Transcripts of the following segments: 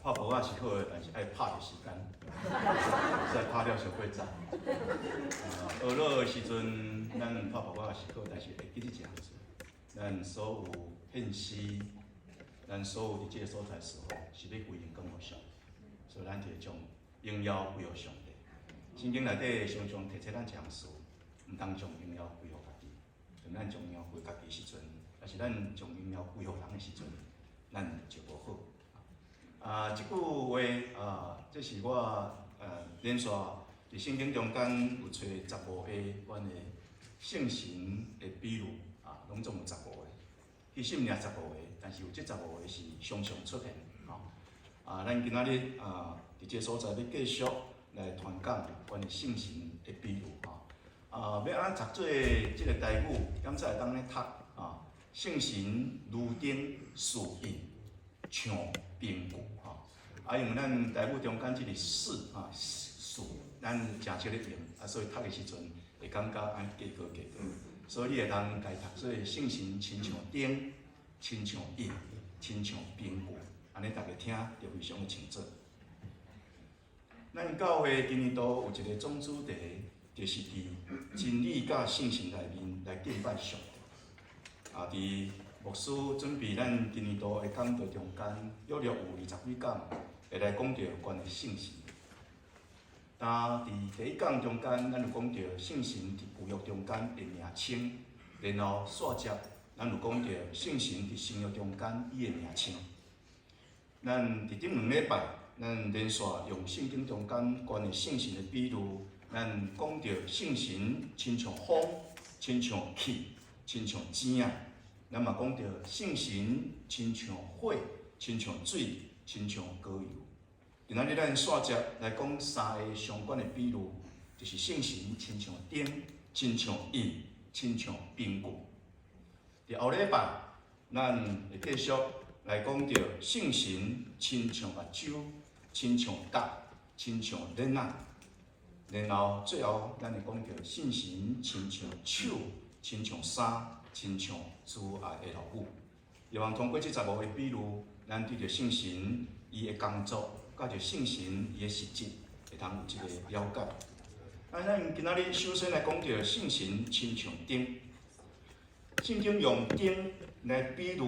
拍噗仔是好的，但是愛拍著時間，實在拍了傷過早。學老的時陣，咱拍噗仔是好，但是會記得一項事，咱所有獻詩，咱所有佇這個所在事奉，是欲歸榮光予上帝，所以咱就會將榮耀歸予上帝。聖經內底常常提醒咱一項事，毋通將榮耀歸予家己。當咱將榮耀歸家己時陣，抑是咱將榮耀歸予人的時陣，咱就無好。啊，這句話啊，這是我連續佇聖經中間有揣十五個關於聖神的比喻啊，攏總有十五個。其實毋爾十五個，但是有這十五個是常常出現吼。啊，咱今仔日啊，佇這個所在欲繼續來傳講關於聖神的比喻吼。啊，欲按怎讀這個台語，敢才會當咧讀啊？聖神如燈似印，像冰具吼。啊，因為咱台語中間這個似啊似，咱誠少咧用，啊，所以讀的時陣會感覺按呢怪怪怪。所以你會當共伊讀做聖神親像燈，親像印，親像冰具，按呢逐家聽就非常的清楚。咱教會今年度有一個總主題，就是佇真理佮信心內面來敬拜上帝。啊，佇牧師準備咱今年度的講道中間，約略有二十幾講，會來講著關於聖神。但佇第一講中間，咱有講著聖神佇舊約中間的名稱，然後煞接咱有講著聖神佇新約中間伊的名稱。咱佇頂兩禮拜，咱連續用聖經中間關於聖神的比喻，咱講著聖神親像風，親像氣，親像錢仔。咱嘛講著聖神親像火，親像水，親像膏油。今仔日咱煞接來講三个相關的比喻，就是聖神親像燈，親像印，親像冰具。佇後禮拜，咱會繼續來講著聖神親像目睭，親像角，親像鏈仔。然後最後，咱會講著聖神親像手，親像衫，親像慈愛的老母。希望通過這十五个比喻，咱對著聖神伊的工作，佮著聖神伊的實質，會通有一个了解。啊，咱今仔日首先來講著聖神親像燈。聖經用燈來比喻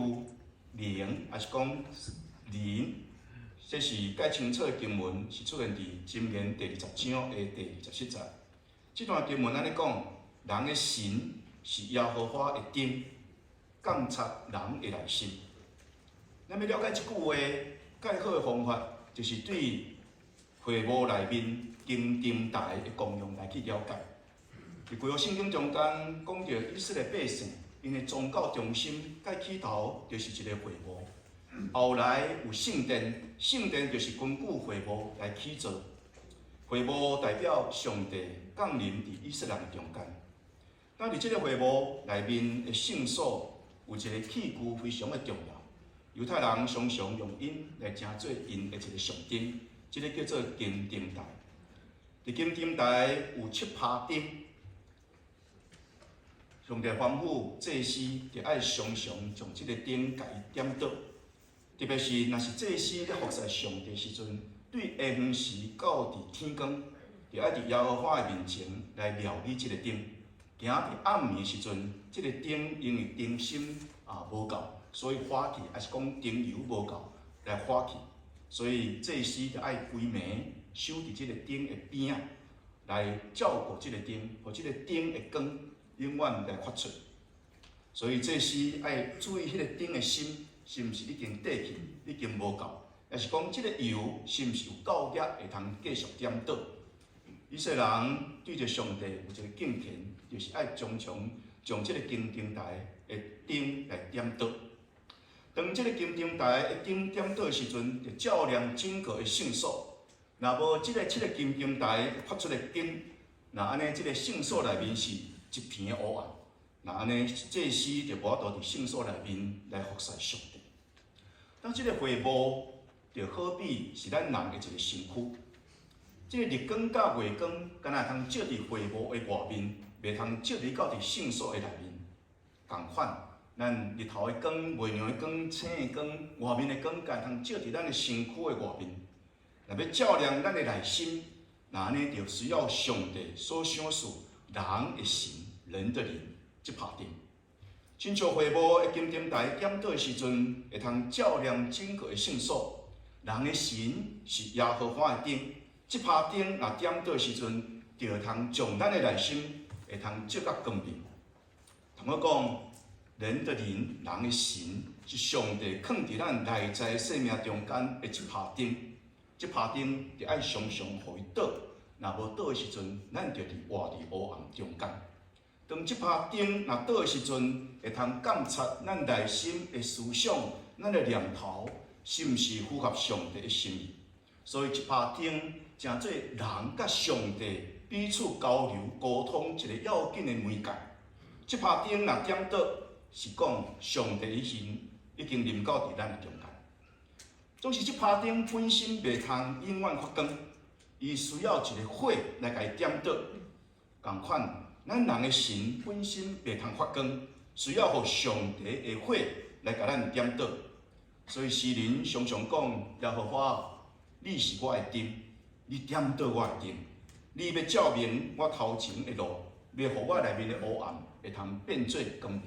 靈，抑是講靈，這是較清楚的經文，是出現佇箴言第二十章的第27節。這段經文按呢講，人的神是耶和華的燈，鑒察人的內心。咱欲了解這句話，較好的方法，就是對會幕內面金燈台的功用來去了解。佇舊約聖經中間講著以色列百姓，𪜶的宗教中心佮起頭就是一个會幕，後來有聖殿，聖殿就是根據會幕來起造。會幕代表上帝降臨佇以色列人中間。當佇這个會幕內面的聖所有一个器具非常的重要，猶太人常常用𪜶來成做𪜶的一个象徵，這个叫做金燈台。佇金燈台有七葩燈，上帝吩咐祭司著愛常常將這个燈共伊點著，特別是若是祭司咧服侍上帝時陣，對下昏時到佇天光，著愛佇耶和華的面前來料理這个燈。驚佇暗暝時陣，這个燈因為燈芯啊無夠，所以火去，抑是講燈油無夠來火去，所以祭司著愛規暝守佇這个燈的邊仔，來照顧這个燈，予這个燈的光永遠來發出。所以祭司愛注意彼個燈的芯是毋是已經短去，已經無夠，抑是講這个油是毋是有夠額會通繼續點著。以色列人對著上帝有一个敬虔，就是愛常常將這个金燈台的燈來點著。當這个金燈台的燈點著的時陣，就照亮整個的聖所。若無這个七个金燈台發出的光，若按呢這个聖所內面是一片的烏暗，若按呢祭司就無法度佇聖所內面來服侍上帝。當這个會幕就好比是咱人的一个身軀，這个日光佮月光，敢若會通照佇會幕的外面，袂通照入到佇聖所的內面。仝款，咱日頭的光、月娘的光、星的光、外面的光，會通照佇咱的身軀的外面。若欲照亮咱的內心，那按呢就需要上帝所賞賜人的神、人的靈這拍燈。親像會幕的金燈臺點著的時陣，會通照亮整個的聖所。人的神是耶和華的燈，這拍燈若點著的時陣，就會通將咱的內心會通照甲光明。通我講，人的靈、人的神是上帝囥佇咱內在生命中間的一拍燈。這拍燈就愛常常予伊倒，若無倒的時陣，咱就佇活佇黑暗中間。當這拍燈若倒的時陣，會通監察咱內心的思想、咱的念頭，是毋是符合上帝的心意。所以這拍燈成做人佮上帝彼此交流溝通一個要緊的媒介。這拍燈若點著，是講上帝的心已經臨到佇咱的中間。總是這拍燈本身袂通永遠發光，伊需要一个火來共伊點著。仝款，咱人的神本身袂通發光，需要予上帝的火來共咱點著。所以詩人常常講：耶和華，你是我的燈，你點著我的燈，你欲照明我頭前的路，欲予我內面的黑暗會通變做光明。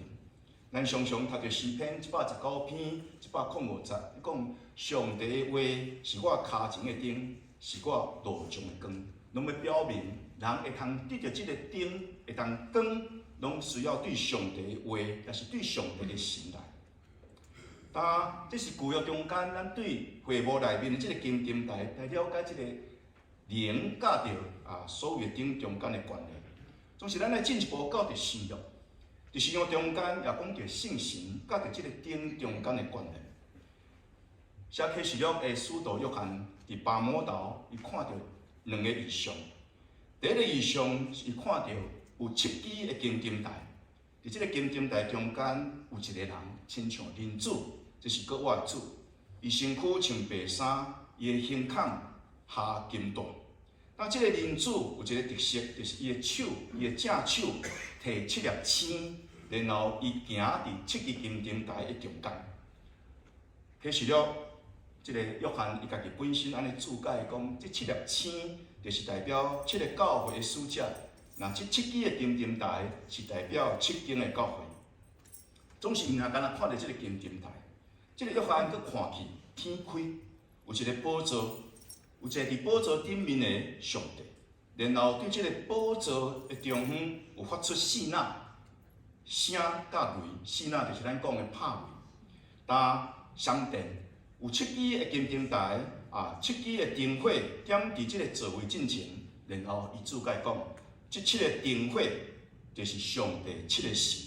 咱常常讀著詩篇119篇105節，伊講上帝的話是我跤前的燈，是我路上的光，攏欲表明人會通得著這个燈，會通光，攏需要對上帝的話，抑是對上帝的神來。當這是舊約中間，咱對會幕內面的這个金燈臺來了解這个靈佮著所謂的燈中間的關係。總是咱來進一步到佇新約，佇新約中間也講著聖神佮著這个燈中間的關係。寫啟示錄的使徒約翰佇拔摩島，伊看著兩个異象。第一个異象是伊看著有七支的金燈臺，佇這个金燈臺中間有一个人，親像人子，這是閣活的主。伊身軀穿白衫，伊的胸孔合金帶。那這个人子有一个特色，就是伊的手，伊的正手提七粒星，然後伊行佇七支金燈臺的中間。啟示錄，這个約翰伊家己本身按呢注解講，這七粒星就是代表七个教會的使者，那這七支的金燈臺是代表七間的教會。總是毋若干焦看著這个金燈臺，這个約翰閣看去天開，有一个寶座，有一个佇寶座頂面的上帝，然後對這个寶座的中央有發出四若聲佮雷，四若就是咱講的拍雷，焦閃電，有七支的金燈臺啊，七支的燈火點佇這个座位進前，然後伊注解講，這七個燈火就是上帝七个神。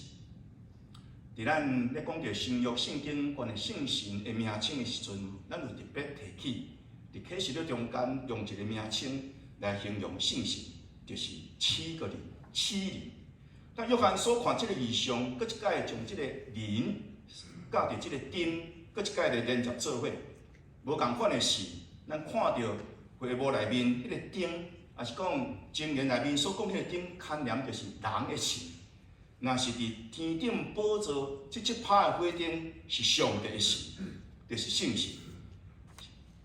佇咱咧講著新約聖經關於聖神的名稱的時陣，咱有特別提起，佇啟示錄中間用一个名稱來形容聖神，就是七個靈，七靈。但約翰所看這个異象，閣一擺將這个靈佮著這个燈，閣一擺來連接做伙。無仝款的是，咱看著會幕內面彼个燈，抑是講箴言內面所講彼个燈，牽連就是人的神。若是佇天頂寶座，這七拍的火燈是上帝的神，就是聖神。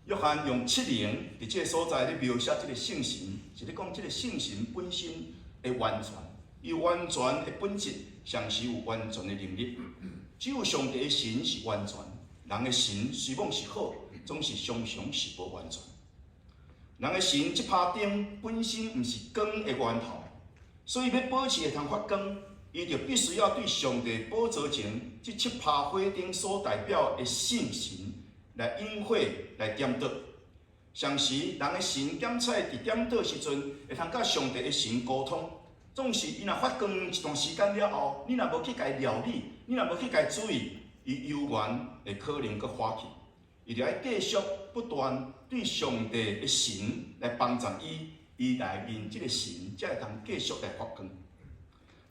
約翰用七靈佇這个所在咧描寫這个聖神，是咧講這个聖神本身的完全，伊完全的本質，上是有完全的能力。只有上帝的神是完全，人的神雖罔是好，總是常常是無完全。人的神這拍燈本身毋是光的源頭，所以欲保持會通發光，伊就必須要對上帝寶座前這七拍火燈所代表的聖神來引火來點著。常時人的神檢測佇點著時陣，會通佮上帝的神溝通。總是伊若發光一段時間了後，你若無去共伊料理，你若無去共伊注意，伊猶原會可能閣發去。伊就愛繼續不斷對上帝的神來幫助伊，伊內面這个神才會通繼續來發光。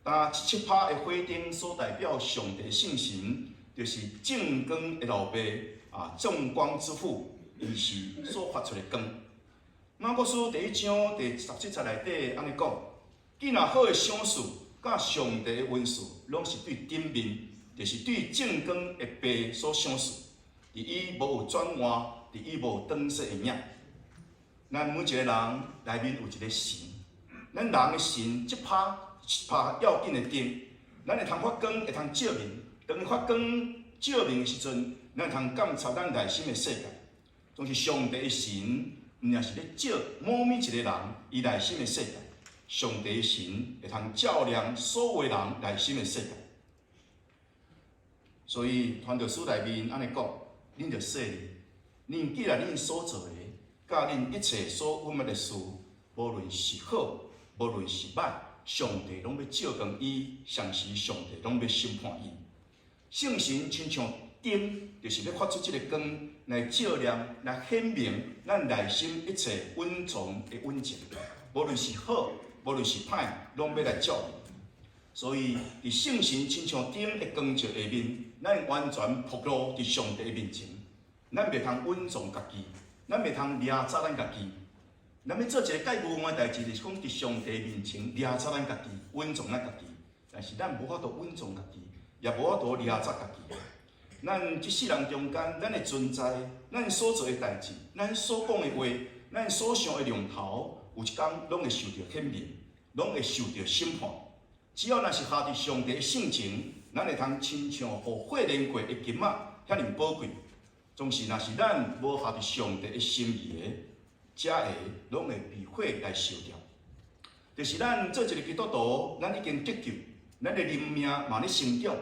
當這七拍的火燈所代表上帝聖神，就是眾光的老爸啊，眾光之父，伊是所發出的光。雅各書第一章第17節內底按呢講：既若好的賞賜，佮上帝的恩賜，攏是對頂面就是對正光的爸所賞賜，佇伊無有轉換，佇伊無有轉逝的影。咱每一個人內面有一個神，咱人的神這拍是拍要緊的燈，咱會通發光，會通照明。當伊發光照明的時陣，咱會通監察咱內心的世界。總是上帝的神，毋但是咧照某物一個人伊內心的世界，上帝的神會通照亮所有人內心的世界。所以傳道書內面按呢講，恁著細膩，恁既然恁所做的，佮恁一切所隱瞞的事，無論是好，無論是歹，上帝攏欲照光伊，同時上帝攏欲審判伊。聖神親像燈，就是欲發出這个光來照亮、來顯明咱內心一切隱藏的隱情，無論是好，無論是歹，攏欲來照明。所以，佇聖神親像燈的光照下面，咱完全暴露佇上帝的面前。咱袂通隱藏家己，咱袂通掠走咱家己。咱欲做一个蓋無用的代誌，就是講佇上帝面前掠走咱家己，隱藏咱家己。但是咱無法度隱藏家己，也無法度掠走家己。咱這世人中間，咱的存在，咱所做的代誌，咱所講的話，咱所想的念頭，有一工攏會受著顯明，攏會受著審判。只要若是合佇上帝的性情，咱會通親像予火煉過的金仔遐爾寶貴。總是若是咱無合佇上帝的心意的，這个攏會被火來燒掉。就是咱做一个基督徒，咱已經得救，咱的靈命嘛咧成長，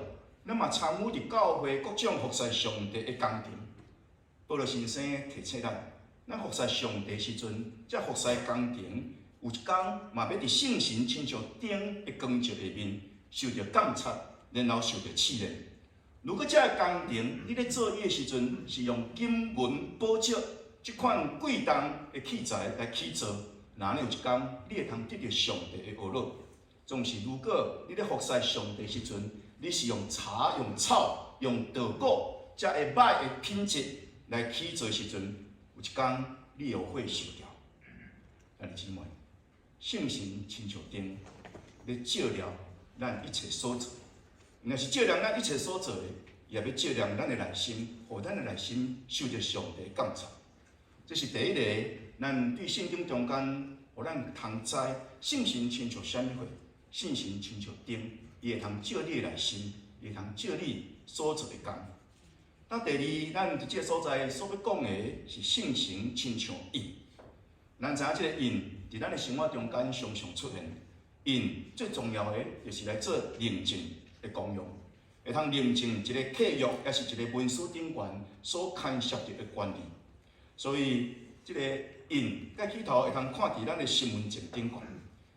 咱嘛參與佇教會各種服侍上帝的工程。保羅先生提醒咱，咱服侍上帝時陣，這服侍工程有一工嘛欲佇聖神親像燈的光照下面受著監察，然後受著試煉。如果這个工程你咧做伊的時陣是用金銀寶石這款貴重的器材來去做，那呢有一工你會通得著上帝的呵咾。總是如果你咧服侍上帝時陣，你是用柴、用草、用稻穀這个歹的品質來去做時陣，有一工你會予火燒掉。兄弟姊妹，聖神親像燈，欲照亮咱一切所做。若是照亮咱一切所做的，也欲照亮咱的內心，予咱的內心受著上帝監察。這是第一個，咱對聖經中間，予咱通知聖神親像啥物貨？聖神親像燈，伊會通照你的內心，伊會通照你所做的工。那第二，咱佇這个所在所欲講的是聖神親像印。咱知影這个印佇咱的生活中間常常出現。印最重要的就是來做認證的功用，會通認證一个契約，抑是一个文書頂懸所牽涉著的權利。所以，這个印蓋起頭會通看佇咱的身份證頂懸。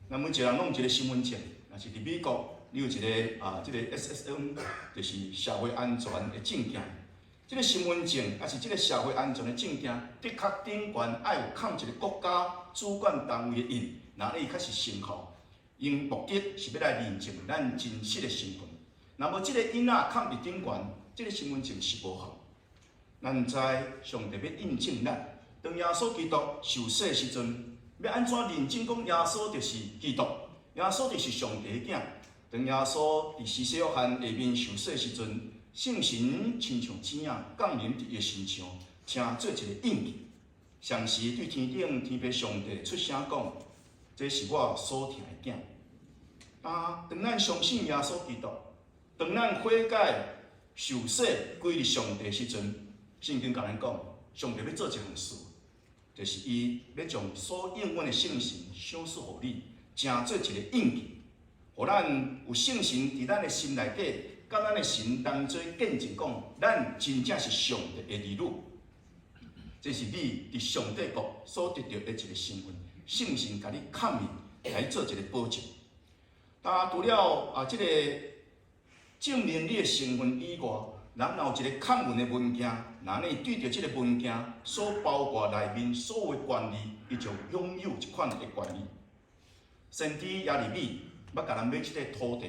咱每一個人攏有一個身份證，若是佇美國，你有一个啊，這个 SSN，就是社會安全的證件。這个身份證，抑是這个社會安全的證件，的確頂懸愛有蓋一个國家主管單位的印，那伊較是生效。𪜶目的是欲來認證咱真實的身份。若無這个印仔蓋佇頂懸，這个身份證是無效。咱毋知上帝欲印證咱，當耶穌基督受洗時陣，欲按怎認證講耶穌就是基督，耶穌就是上帝的囝？當耶穌佇施洗約翰下面受洗時陣，聖神親像子仔降臨佇伊的身上，成做一个印記。同時對天頂天父上帝出聲講：這是我所疼的囝。啊，當咱相信耶穌基督，當咱悔改受洗歸入上帝時陣，聖經共咱講，上帝欲做一項事，就是伊欲將所應允的聖神賞賜予你，成做一个印記，予咱有聖神佇咱的心內底，佮咱的神同齊見證講，咱真正是上帝的兒女。這是你佇上帝國所得著的一个身份，聖神共你蓋印來做一个保證。啊，除了啊，這个證明你的身份以外，人若有一个蓋印的文件，那你對著這个文件所包括內面所有的權利，伊就擁有這款的權利。先知耶利米欲共人買這个土地，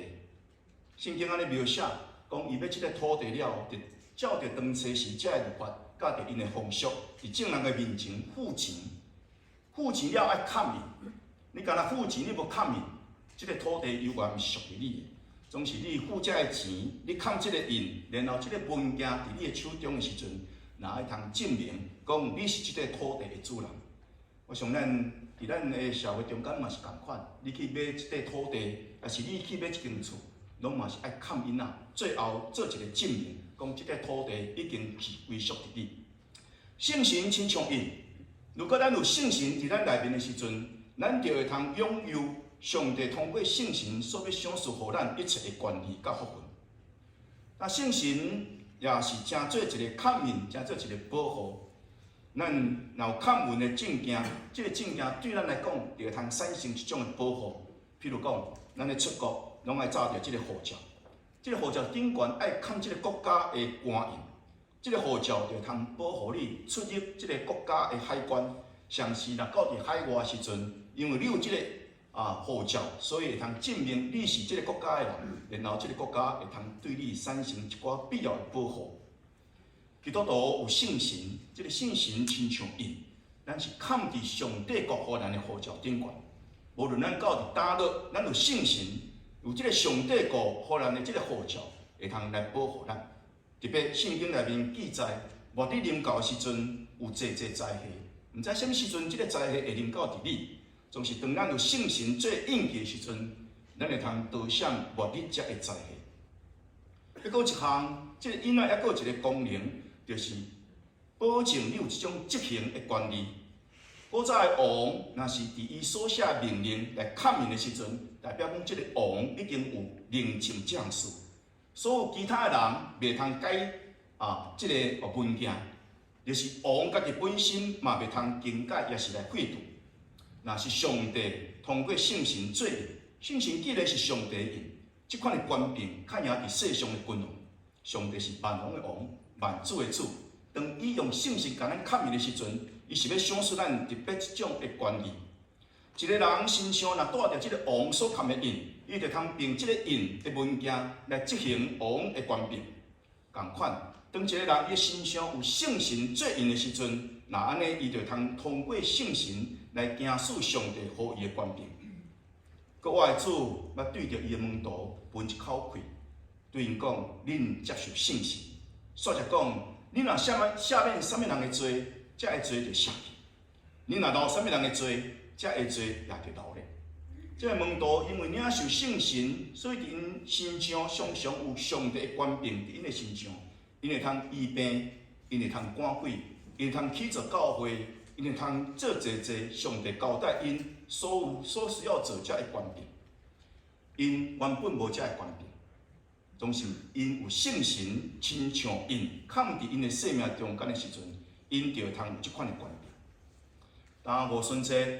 聖經按呢描寫，講伊買這个土地了，就照著當初時這个律法，佮著𪜶的風俗，佇眾人的面前付錢，付錢了愛蓋印。你干焦付錢，你無蓋印，這个土地猶原毋是屬於你的。總是你付這个錢，你蓋這个印，然後這个文件佇你的手中的時陣，若會通證明講你是這塊土地的主人。我想咱佇咱的社會中間嘛是仝款，你去買這塊土地，抑是你去買一間厝，攏嘛是愛蓋印仔，最後做一個證明，講這塊土地已經是歸屬佇你。聖神親像印，如果咱有聖神佇咱內面的時陣，咱就會通擁有上帝通過聖神所欲賞賜予咱一切的權利佮福分。那聖神也是成做一个確認，成做一个保護。咱若有確認的證件，這个證件對咱來講，就會通產生一種的保護。譬如講，咱咧出國，攏愛紮著這个護照，這个護照頂懸愛蓋這个國家的官印，這个護照就會通保護你出入這个國家的海關。上時若到佇海外時陣，因為你有這个護照，所以會通證明你是這个國家的人，然後這个國家會通對你產生一寡必要的保護。基督徒有聖神，這个聖神親像印，咱是蓋佇上帝國予咱的護照頂懸。無論咱到佇佗落，咱有聖神，有這个上帝國予咱的這个護照，會通來保護咱。特別聖經內面記載，末日臨到的時陣，有濟濟災禍，毋知啥物時陣這个災禍會臨到佇你。總是當咱有聖神做印記的時陣，咱會通逃閃末日這个災禍。抑閣有一項，這个印仔抑閣有一个功能，就是保證你有這種執行的權利。古早的王，若是佇伊所下命令來蓋印的時陣，代表講這个王已經有認證這項事，所有其他的人袂通改這个文件，就是王家己本身嘛袂通更改，抑是來廢除。若是上帝通過聖神做印，聖神既然是上帝的印，這款的權柄較贏佇世上的君王。上帝是萬王的王，萬主的主。當伊用聖神共咱蓋印的時陣，伊是欲賞賜咱特別這種的權利。一个人身上若帶著這个王所蓋的印，伊就通憑這个印的文件來執行王的權柄。仝款，當一个人伊身上有聖神做印的時陣，若按呢，伊就通通過聖神來行使上帝予伊的權柄。閣我的主捌對著伊的門徒噴一口氣，對𪜶講：恁接受聖神。煞者講，恁若赦免啥物人的罪，這个罪就赦去；恁若留啥物人的罪，這个罪也就留咧。這个門徒因為領受聖神，所以佇𪜶身上常常有上帝的權柄佇𪜶的身上，𪜶會通醫病，𪜶會通趕鬼，𪜶會通起造教會，𪜶會通做濟濟上帝交代𪜶所有所需要做這个權柄。𪜶原本無這个權柄，總是𪜶有聖神親像印崁佇𪜶的生命中間的時陣，𪜶就會通有這款的權柄。當五旬節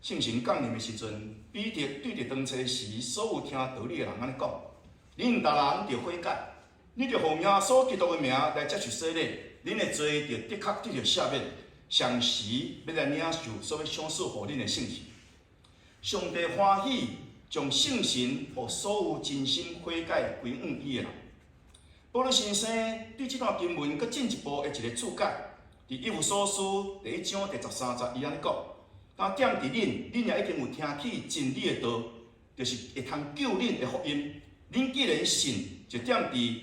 聖神降臨的時陣，彼得對著當初時所有聽道理的人按呢講：恁逐人著悔改，恁著奉耶穌基督的名來接受洗禮，恁的罪就的確得著赦免，同時欲來領受所欲賞賜予恁的聖神。上帝歡喜將聖神予所有真心悔改歸向伊的人。保祿先生對這段經文閣進一步的一个注解，佇以弗所書第一章第十三節，伊按呢講：當踮佇恁，恁也已經有聽起真理的道，就是會通救恁的福音。恁既然信，就踮佇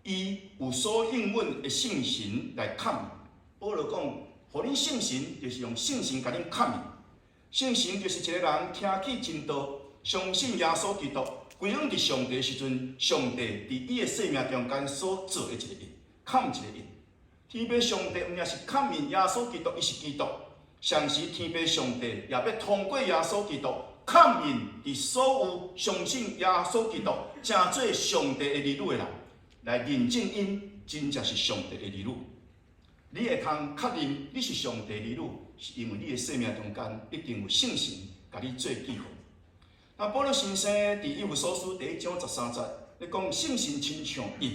伊有所應允的聖神來蓋印。保羅講，予恁聖神，就是用聖神共恁蓋印。聖神就是一个人聽起真道，相信耶穌基督，歸向佇上帝的時陣，上帝佇伊的生命中間所做的一个印，蓋一个印。天父上帝毋但是蓋印耶穌基督，伊是基督，同時天父上帝也欲通過耶穌基督蓋印佇所有相信耶穌基督、成做上帝的兒女的人，來認證𪜶真正是上帝的兒女。你會通確認你是上帝兒女，是因為你的生命中間一定有聖神共你做記號。那保祿先生佇以弗所書第一章十三節，咧講聖神親像印；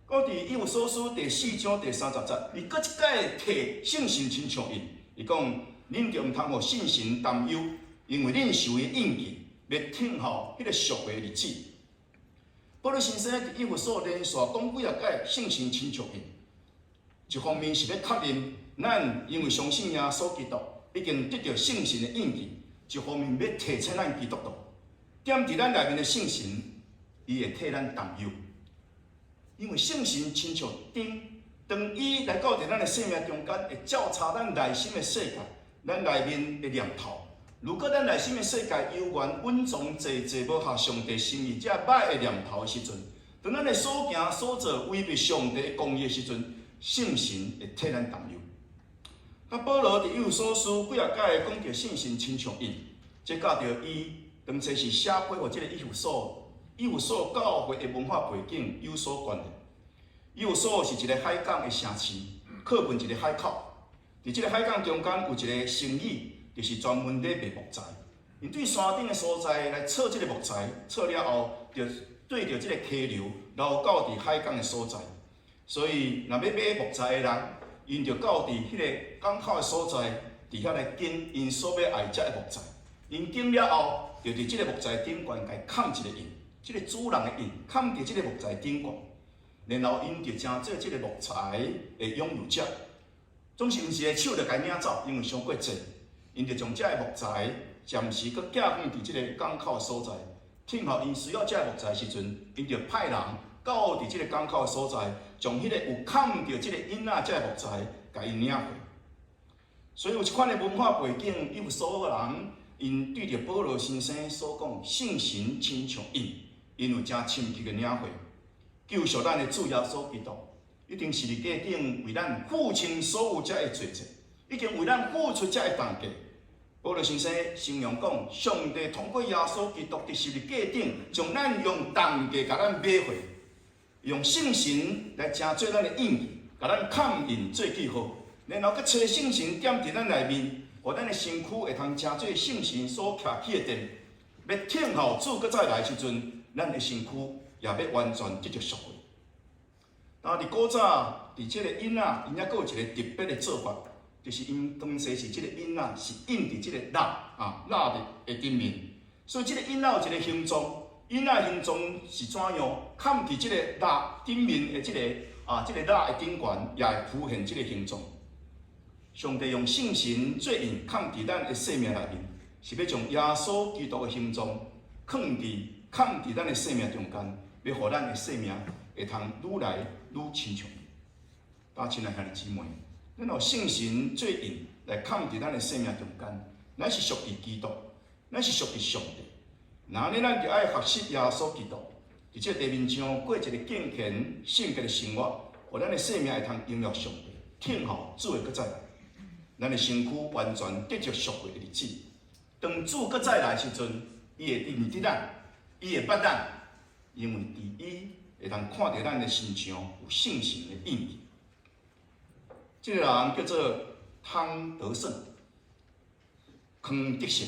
閣佇以弗所書第四章第三十節，伊閣一擺提聖神親像印。伊講，恁著毋通予聖神擔憂，因為恁受伊的印記，欲等候彼个贖回的日子。保祿先生佇以弗所連續講幾若擺聖神親像印，一方面是欲確認咱因為相信耶穌基督，已經得著聖神的印記；一方面欲提醒咱基督徒，踮佇咱內面的聖神，伊會替咱擔憂，因為聖神親像燈，當伊來到佇咱的生命中間，會照察咱內心的世界，咱內面的念頭。如果咱內心的世界猶原隱藏濟濟無合上帝心意，這歹的念頭的時陣，當咱的所行所做違背上帝的公義的時陣，聖神會替咱擔憂。啊，保羅佇以弗所書幾仔擺講著聖神親像印，這佮著伊當初是寫批予這個以弗所，以弗所教會的文化背景有所關聯。以弗所是一個海港的城市，靠近一個海口。佇這個海港中間有一個生意，就是專門咧賣木材。𪜶對山頂的所在來採這個木材，採了後，就對著這個溪流流到佇海港的所在。所以，若欲買木材的人，𪜶就到佇彼個港口的所在，佇遐來揀𪜶所欲愛食的木材。𪜶揀了後，就佇這個木材頂懸共崁一個印，這個主人的印崁佇這個木材頂懸，然後𪜶就成做這個木材的擁有者。總是毋是一个手就共領走，因為傷過濟，𪜶就將這个木材暫時閣寄放佇這个港口的所在，等候𪜶需要這个木材的時陣，𪜶就派人到佇這个港口的所在，將彼个有崁著這个印仔這个木材，共𪜶領回。所以有這款的文化背景，以弗所人𪜶對著保羅先生所講聖神親像印，𪜶有誠深刻的領會，救贖咱的主耶穌基督，已經十字架頂為咱付清所有這的罪債，已經為咱付出這的重價。保羅先生形容講，上帝通過耶穌基督佇十字架頂，將咱用重價共咱買回，用聖神來成做咱的印記，共咱崁印做記號，然後閣差聖神踮佇咱內面，予咱的身軀會通成做聖神所徛起的殿，欲等候主閣再來的時陣，咱的身軀也欲完全得著贖回。但佇古早，佇這個印仔，𪜶猶閣有一个特別的做法，就是𪜶當時是這個印仔是印佇這個蠟啊蠟的頂面，所以這個印仔有一個形狀，印仔形狀是怎樣？崁佇這个蠟頂面的這个啊，這个蠟的頂懸也會浮現這个形狀。上帝用聖神做印崁佇咱的生命內面，是欲將耶穌基督的形狀囥佇崁佇咱的生命中間，欲予咱的生命會通愈來愈親像伊。大親愛兄弟姊妹，咱予聖神做印來崁佇咱的生命中間，咱是屬佇基督，咱是屬佇上帝。那呢，咱就愛學習耶穌基督，佇這个地面上過一个敬虔聖潔的生活，予咱的生命會通榮耀上帝，等候主的閣再來。咱的身軀完全得著贖回的日子。當主閣再來時陣，伊會認得咱，伊會捌咱，因為佇伊會通看著咱的身上有聖神的印記。這个人叫做湯德勝，康德勝，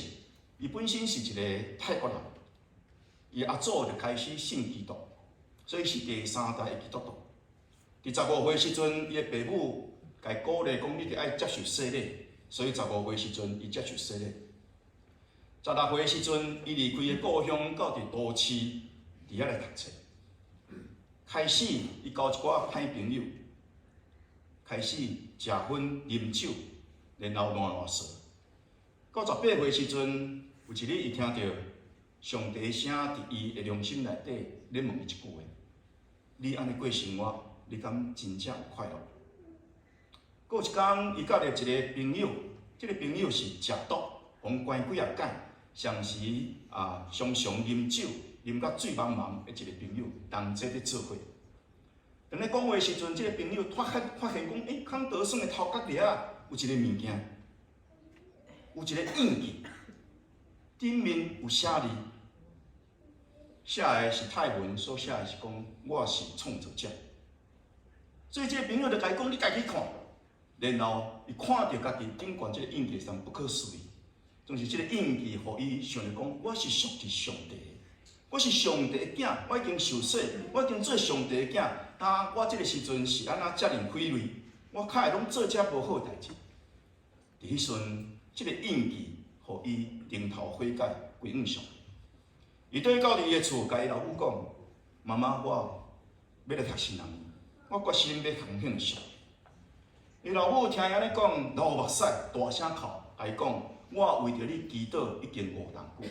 伊本身是一个泰國人，伊阿祖就開始信基督，所以是第三代的基督徒。佇15歲時陣，伊的爸母共伊鼓勵講：你著愛接受洗禮，所以15歲時陣，伊接受洗禮。16歲時陣，伊離開伊的故鄉，到佇都市，佇遐來讀冊。開始，伊交一寡歹朋友，開始食薰、啉酒，然後亂亂踅。到18歲時陣，有一日伊聽著上帝聲佇伊的良心內底咧問伊一句話：你按呢過生活，你敢真正有快樂？閣有一工，伊佮著一个朋友，這个朋友是食毒，予人關幾仔擺，常時啊常常啉酒，啉甲醉茫茫的一个朋友，同齊咧做伙。當咧講話時陣，這个朋友發現發現講，欸，康德勝的頭殼頂有一个物件，有一个印記，頂面有寫字，寫的是泰文，所寫的是講我是創造者。所以這个朋友就共伊講，你家己看。然後伊看著家己頂懸這个印記上不可思議，總是這个印記予伊想著講，我是屬佇上帝的，我是上帝的囝，我已經受洗，我已經做上帝的囝。但我這个時陣是按怎遮爾虧累？我較會攏做遮無好代誌。佇彼陣，這个印記予伊重頭悔改，歸向上帝。伊轉到佇伊的厝，共伊老母講：媽媽，我欲來讀神學院，我決心欲奉獻上帝。伊老母聽伊按呢講，流目屎，大聲哭，共伊講：我為著你祈禱已經5冬久。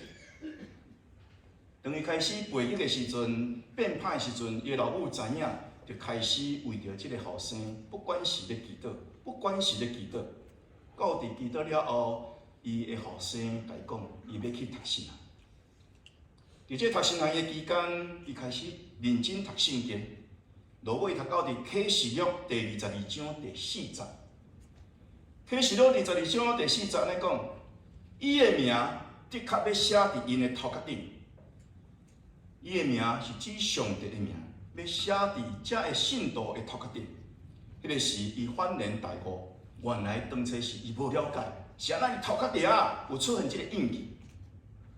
當伊開始背憶的時陣，變歹的時陣，伊的老母知影，就開始為著這个後生，不管是咧祈禱，不管是咧祈禱，到佇祈禱了後，伊的後生共伊講，伊欲去讀神學。佇這讀神學的期間，伊開始認真讀聖經，落尾讀到佇啟示錄第22章第4節。啟示錄二十二章第四節按呢講，伊的名的確欲寫佇𪜶的頭殼頂。伊的名是指上帝的名，欲寫佇遮的信徒的頭殼頂。彼个時，伊恍然大悟，原來當初是伊無了解，是按怎伊頭殼頂仔有出現這个印記。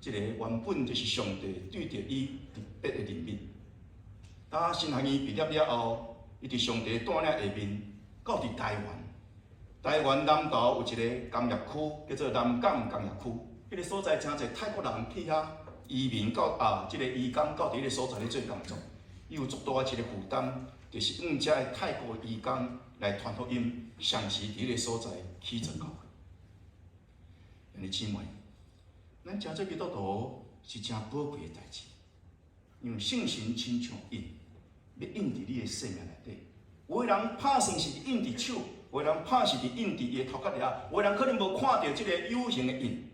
這个原本就是上帝對著伊特別的憐憫。當神學院畢業了後，伊佇上帝帶領下面，到佇台灣。台灣南投有一个工業區，叫做南港工業區。彼个所在誠濟泰國人去遐移民到啊，這个移工到佇彼个所在咧做工作。伊有足大一个負擔，就是向遮的泰國移工來傳福音，同時佇彼个所在起座教會。兄弟姊妹，咱成做基督徒是誠寶貴的代誌，因為聖神親像印，欲印佇你的生命內底。有的人拍算是印佇手，有的人拍是佇印佇伊的頭殼爾，有的人可能無看著這个有形的印。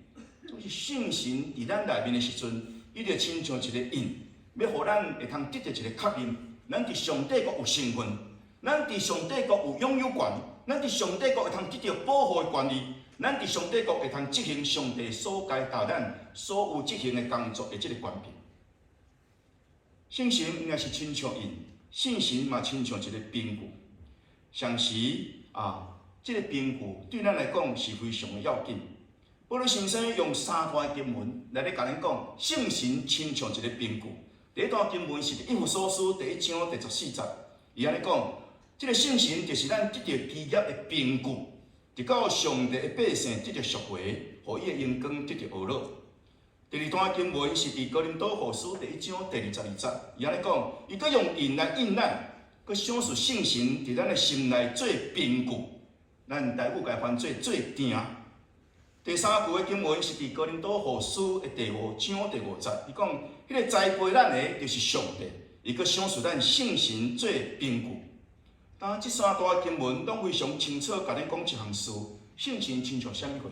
總是聖神佇咱內面的時陣，伊就親像一个印，欲予咱會通得著一个確認，咱佇上帝國有身份，咱佇上帝國有擁有權，咱佇上帝國會通得著保護的權利，咱佇上帝國會通執行上帝所交予咱所有執行的工作的這个權柄。聖神毋但是親像印，聖神嘛親像一个憑據。同時啊，這个憑據對咱來講是非常的要緊。保祿先生用三段經文來咧共咱講，聖神親像一个憑據。第一段經文是佇以弗所書第1章第14節，伊按呢講，這个聖神就是咱得著基業的憑據，直到上帝的百姓得著贖回，予伊的榮光得著呵咾。第二段經文是佇哥林多後書第1章第22節，伊按呢講，伊閣用印來印咱，閣賞賜聖神佇咱的心內做憑據，咱台語共翻做做碇。第三句的經文是佇哥林多後書的第5章第5節，伊講，彼个栽培咱的就是上帝，伊閣賞賜咱聖神做憑據。當這三段經文攏非常清楚，共咱講一項事：聖神親像啥物貨？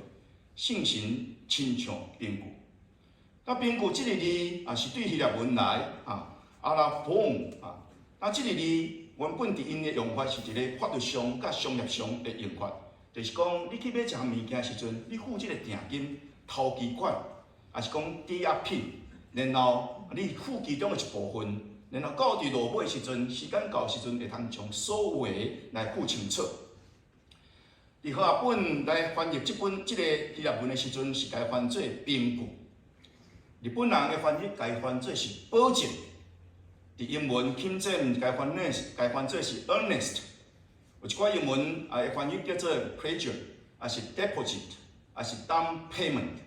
聖神親像憑據。那憑據這个字也是對希臘文來啊，ἀρραβών 啊。那這个字原本佇𪜶的用法是一个法律上佮商業上的用法，就是講你去買一項物件時陣，你付這个訂金、頭期款，抑是講抵押品，然後你付其中的一部分，然後到佇落尾時陣，時間到時陣會通將所有的來付清楚。佇和合本來翻譯這本這个希臘文的時陣，是共翻做憑據。日本人的翻譯共翻做是保證。佇英文 King James 共翻譯共翻做是 earnest。有一寡英文啊，的翻譯叫做 pledge，抑是 deposit，抑是 down payment。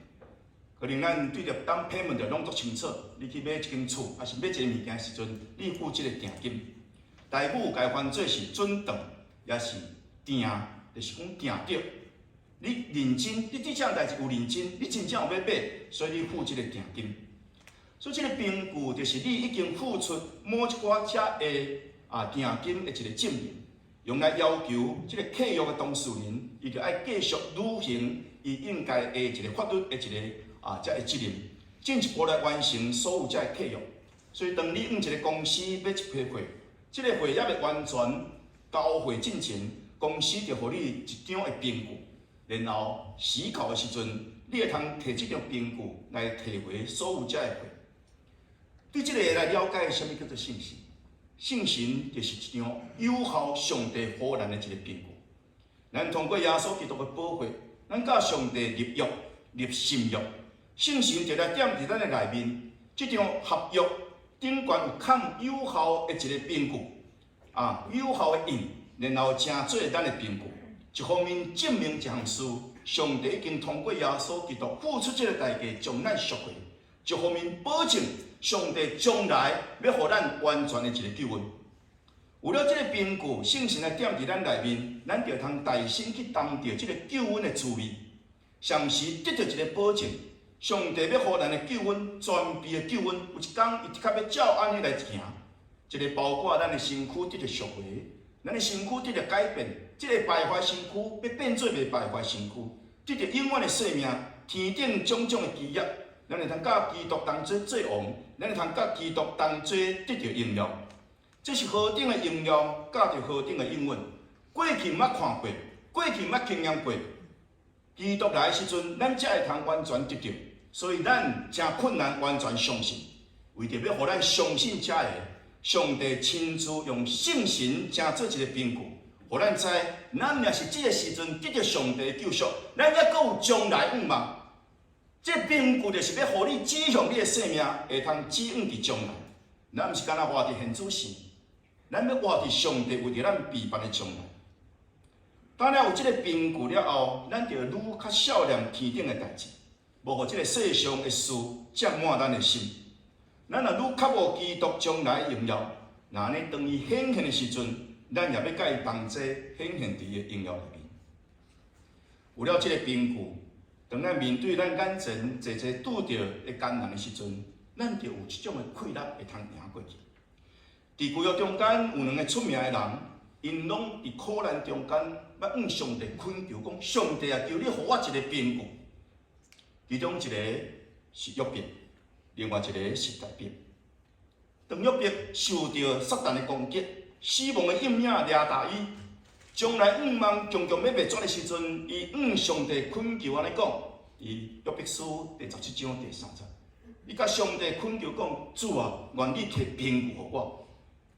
可能咱對著 down payment 就攏足清楚。你去買一間厝，抑是買一个物件時陣，你付這个訂金。台語共翻做是准當，抑是訂，就是講訂著。你認真，你對這項代誌有認真，你真正有欲買，所以你付這个訂金。所以這个憑據就是你已經付出某一寡遮的啊訂金的一个證明，用來要求這个契約的當事人，伊就愛繼續履行伊應該的一个法律的一个啊遮的責任，進一步來完成所有遮的契約。所以當你向一个公司買一批貨，這个貨猶未完全交貨進前，公司就予你一張的憑據，然後時到的時陣，你會通提這張憑據來提回所有遮的貨。對這个來了解，啥物叫做聖神？聖神就是一張有效上帝予咱的一个憑據。咱通過耶穌基督的寶血，咱佮上帝立約、立新約。聖神就來踮佇咱的內面，這張合約頂懸有崁有效的一个憑據，啊，有效的印，然後成做咱的憑據。一方面證明一項事，上帝已經通過耶穌基督付出這个代價，將咱贖回；一方面保證上帝將來欲予咱完全的一個救恩。有了這个憑據，聖神來踮佇咱內面，咱就通大心去擔著這个救恩的滋味，同時得著一个保證。上帝欲予咱的救恩，全備的救恩，有一工伊的確欲照按呢來行。一个包括咱的身軀得著贖回，咱的身軀得著改變，這个敗壞身軀欲變做袂敗壞身軀，得著永遠的生命，天頂種種的基業，咱會通佮基督同齊做王，咱會通佮基督同齊得著榮耀。這是何等的榮耀，佮著何等的應允。過去毋捌看過，過去毋捌經驗過。基督來的時陣，咱才會通完全得著。所以咱誠困難完全相信，為著欲予咱相信這个，上帝親自用聖神成做一个憑據，予咱知，咱若是這个時陣得著上帝的救贖，咱猶閣有將來向望。這憑據就是欲予你指向你的生命，會通指向佇將來。咱毋是干焦活佇現主時，咱欲活佇上帝為著咱備辦的將來。當了有這个憑據了後，咱就愈較數念天頂的代誌，無予這个世上的事佔滿咱的心。咱若愈渴慕基督將來的榮耀，若按呢當伊顯現的時陣，咱也欲佮伊同齊顯現佇伊的榮耀內面。有了這个憑據，當咱面對咱眼前濟濟拄著的艱難的時陣，咱就有這種的氣力會通贏過去。佇舊約中間有兩个出名的人，𪜶攏佇苦難中間，欲向上帝懇求講：上帝啊，求你予我一个憑據。其中一个是約伯，另外一个是大衛。當約伯受著撒旦的攻擊，死亡的陰影掠踏伊，將來向望強強欲滅絕的時陣，伊向上帝懇求按呢講，佇約伯書第17章第3節，伊共上帝懇求講：主啊，願你提憑據予我，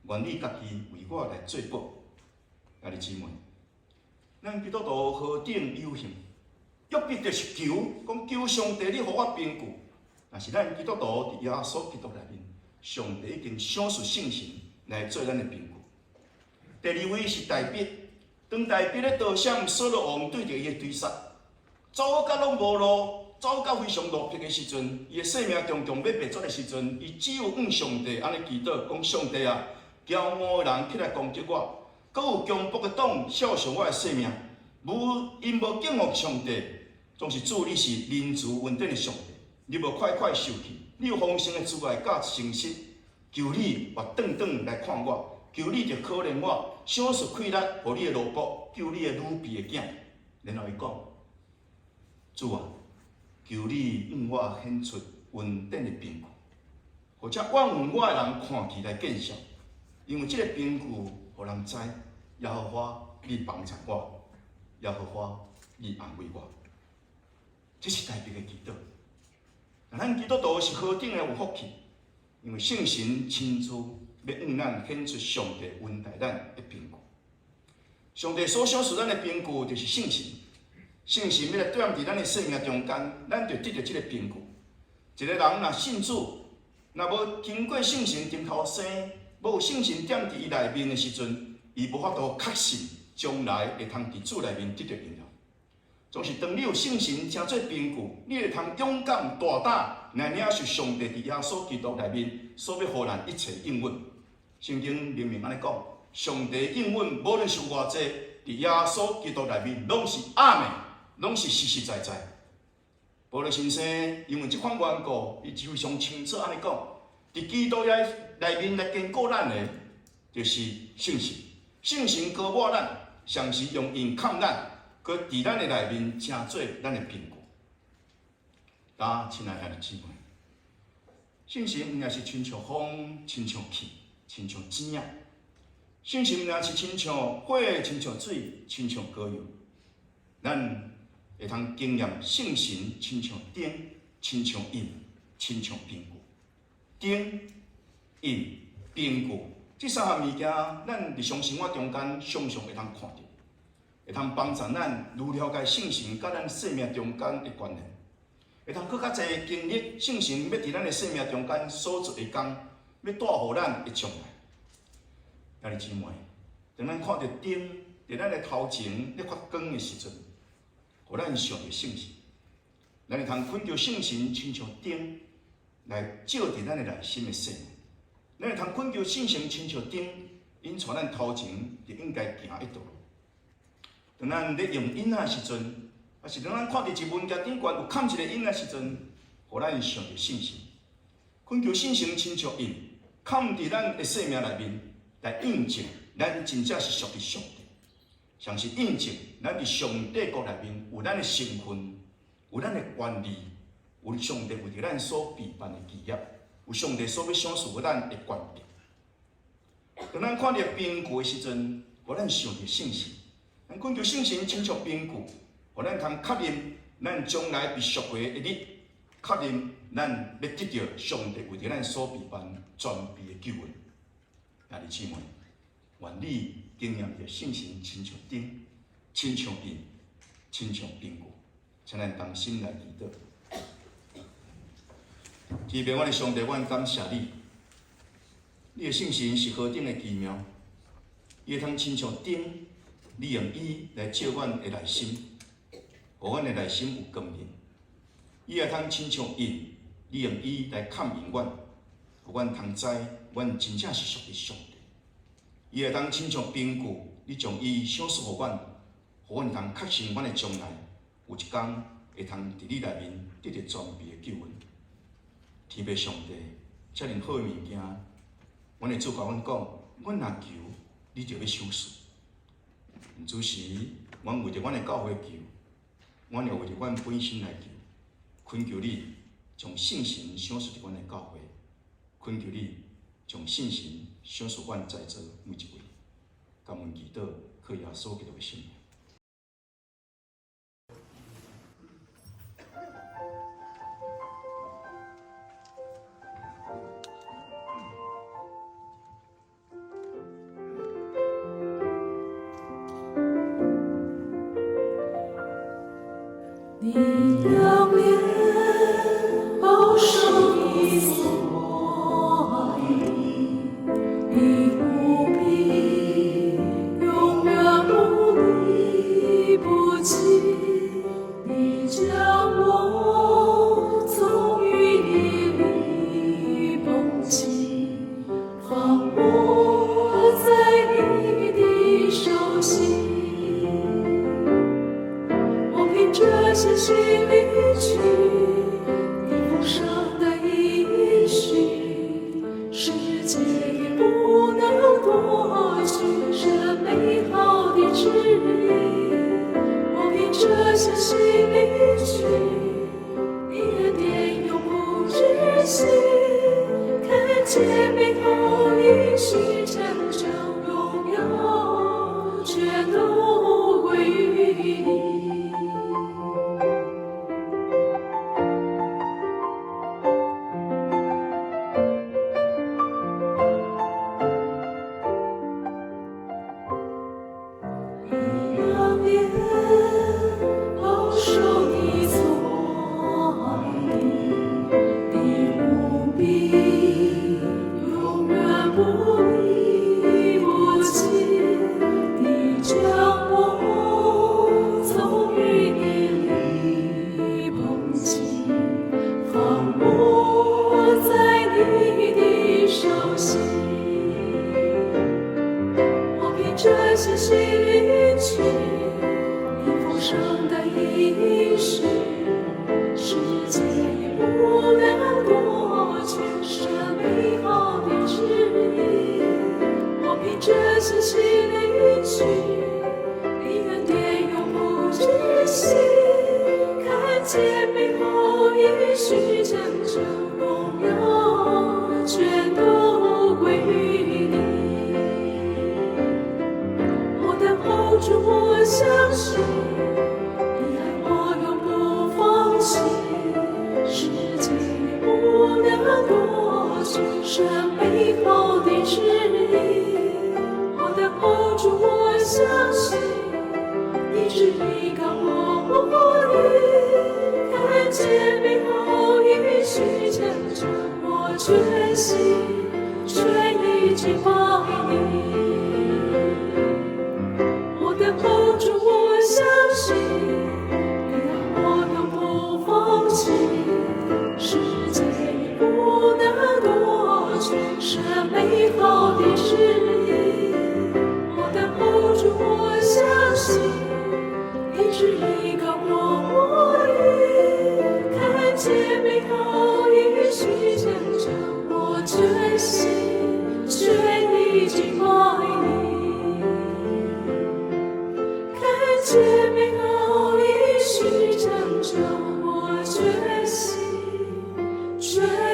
願你家己為我來做保。兄弟姊妹，咱基督徒何等有幸！約伯就是求，講求上帝，你予我憑據。但是咱基督徒佇耶穌基督內面，上帝已經賞賜聖神來做咱的憑據。第二位是大衛，當大衛咧逃閃掃羅王對著伊的追殺，走甲攏無路，走甲非常落魄的時陣，伊的性命強強欲滅絕的時陣，伊只有向上帝按呢祈禱，講上帝啊，驕傲的人起來攻擊我，閣有強暴的黨肖想我的性命，無𪜶無敬畏上帝，總是主你是仁慈恩典的上帝，你無快快受氣，你有豐盛的慈愛佮誠實，求你回轉轉來看我，求你著可憐我，賞賜氣力予你的奴僕，救你的女婢的囝。然後伊講：主啊，求你向我顯出恩典的憑據，予這怨恨我的人看見來見笑，因為這个憑據予人知，耶和華你幫助我，耶和華你安慰我。這是大衛的祈禱。咱基督徒是何等的有福氣，因為聖神親自欲向咱顯出上帝恩待咱的憑據。上帝所賞賜咱的憑據就是聖神，聖神欲來踮佇咱的生命中間，咱就得著這个憑據。一个人若信主，若無經過聖神重頭生，無有聖神踮佇伊內面的時陣，伊無法度確信將來會通佇主內面得著榮耀。總是當你有聖神成做憑據，你會通勇敢大膽來領受上帝佇耶穌基督內面所欲予咱一切應允。聖經明明按呢講，上帝應允無論是有偌濟，佇耶穌基督內面攏是阿們，攏是實實在在。保羅先生因為這款緣故，伊就非常清楚按呢講，佇基督內內面來堅固咱的，就是聖神，聖神膏抹咱，常時用印崁咱。閣佇咱的內面成做咱的憑據。啊，親愛兄弟姊妹，聖神毋是親像風，親像氣，親像錢仔。聖神毋是親像火，親像水，親像膏油。咱會通經驗聖神親像燈，親像印，親像憑據。燈、印、憑據，這三項物件，咱日常生活中間常常會通看著。會通幫助咱愈了解聖神佮咱生命中間的關聯，會通閣較濟經歷聖神欲佇咱的生命中間所做的工，欲帶予咱的將來。兄弟姊妹，當咱看著燈佇咱的頭前咧發光的時陣，予咱想著聖神，咱會通懇求聖神親像燈來照佇咱的內心的生命，咱會通懇求聖神親像燈，引帶咱頭前就應該行的道路。當咱咧用印仔的時陣，抑是當咱看著一文件頂懸有崁一个印仔的時陣，予咱想著聖神，懇求聖神親像印，崁佇咱的生命內面，來印證咱真正是屬於上帝，像是印證咱佇上帝國內面有咱的身份，有咱的權利，有上帝為著咱所備辦的基業，有上帝所欲賞賜予咱的權柄。當咱看著憑據的時陣，予咱想著聖神，咱懇求聖神親像憑據，予咱通確認咱將來被贖回的一日，確認咱欲得著上帝為著咱所備辦全備的救恩。兄弟姊妹，願你經驗著聖神親像燈，親像印，親像憑據，請咱同心來祈禱。天父，我的上帝，阮感謝你，你的聖神是何等的奇妙，伊會通親像燈，你用伊來照阮的內心，予阮的內心有光明。伊會通親像印，你用伊來確認阮，予阮通知阮真正是屬於上帝。伊會通親像憑據，你將伊賞賜予阮，予阮通確信阮的將來有一工會通佇你內面得著全備的救恩。天父上帝，遮爾好的物件，阮的主共阮講，阮若求，你就欲賞賜。此時，阮為著阮的教會求，阮也為著阮本身來求，懇求你將聖神賞賜佇阮的教會，懇求你將聖神賞賜阮在座每一位。感恩祈禱，靠耶穌基督的聖名。你仰臉保守你所愛的，你無比永遠不離不棄。你將我從淤泥裡捧起，放我在你的手心。我憑著信心離去，你豐盛的應許，世界也不能奪去這美好的旨意。我憑著信心離去，你恩典永不止息，看見美好應許成就，榮耀全都歸於你。你仰臉保守你所愛的，你無比永遠不離不棄。你將我從淤泥裡捧起，放我在你的手心。我憑著信心領取你豐盛的應許，世界也不能奪去這美好的旨意。我憑著信心領取你恩典永不止息，看見美好應許成就，榮耀全都歸於你。我等候主，我相信你愛我永不放棄，世界也不能奪去這美好的旨意。我等候主，我相信你旨意高過我的，看見美好應許成就，我全心全意敬拜你。我等候主，我相信你愛我永不放棄，世界也不能奪去宣